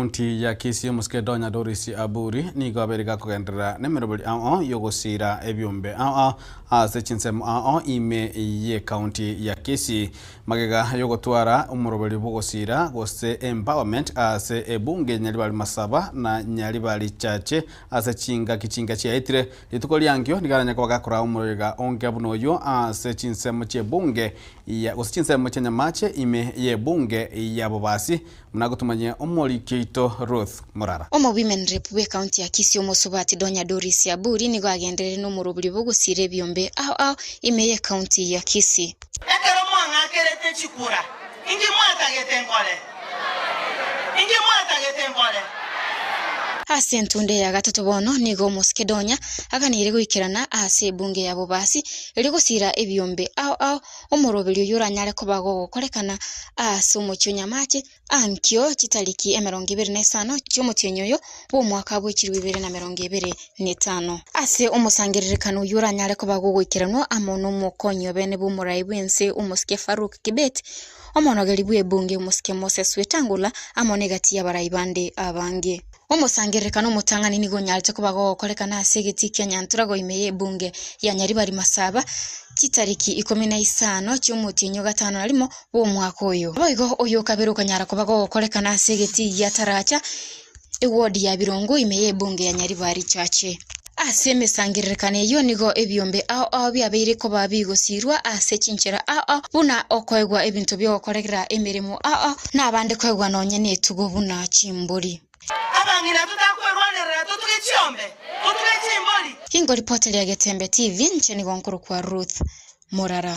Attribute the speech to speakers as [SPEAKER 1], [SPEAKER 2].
[SPEAKER 1] ekaunti ya Kisii omosike Donya Doris Aburi nigo abeire gakogenderera nemeroberi ao ao yogosiira ebiombe ao ao ase chinsemo ao ao ime y'ekaunti ya Kisii. Magega yogotwara omoroberi bw'ogosiira gose empowerment ase ebunge ya Nyaribari Masaba na Nyaribari Chache ase chingaki chinke chiaetire, rituko riankio nigo aranyare koba gakoraa omoyega onge buna oyio ase chinsemo chi'ebunge ya gose chinsemo chia Nyamache ime y'ebunge ya Bobasi, buna agotumanyia omoriki oito Ruth Murara.
[SPEAKER 2] Omowomen Rep bw'ecounty ya Kisii Omosubati Donya Doris Aburi nigo agenderere nomorobori bw'ogosiira ebiombe ao ao ime y'ecounty ya Kisii.
[SPEAKER 3] Ekero mwang'akerete chikura, inki mwatagete nkore? Inki mwatagete nkore?
[SPEAKER 2] Ase entunda eya gatato bono nigo omosike Donya aganeire goikerana ase ebunge ya Bobasi erio gosiira ebiombe ao ao omoroberi oyio oranyare koba gogokorekana ase omochie o Nyamache ankio chitariki emerongo ebere na isano chi'omotienyi oyo bw'omwaka bwe chilifu ibere na emerongo ebere na etano. Ase omosangererekano oyio oranyare koba gogoikeranwa amo nomokonyi obene bw'omorai bw'ense omosike Farouk Kibet, omonogeri bw'ebunge omosike Moses Wetangula amo negati y'abarai bande abange. Omosangererekano omotang'ani nigo onyarete koba gogokorekana ase egetii kia Nyanturago ime y'ebunge ya Nyaribari Masaba chitariki ikomi na isano chi'omotienyi o gatano na rimo bw'omwaka oyo. Naboigo oyo o kabere okanyara koba gogokorekana ase egetii gia Taracha, ewodi ya Birongo ime y'ebunge ya Nyaribari Chache. Ase emesangererekano eyio nigo ebiombe ao ao biabeire koba bigosiirwa ase chinchera ao ao, buna okoegwa ebinto bi'ogokorera emeremo ao ao, na abande koegwa nonya netugo buna chimbori.
[SPEAKER 3] Abang'ina totakwerwanerera totuge chiombe, totuge chimbori.
[SPEAKER 2] Ingo ripoti ria Getembe TV, inche nigo nkorokwa Ruth Murara.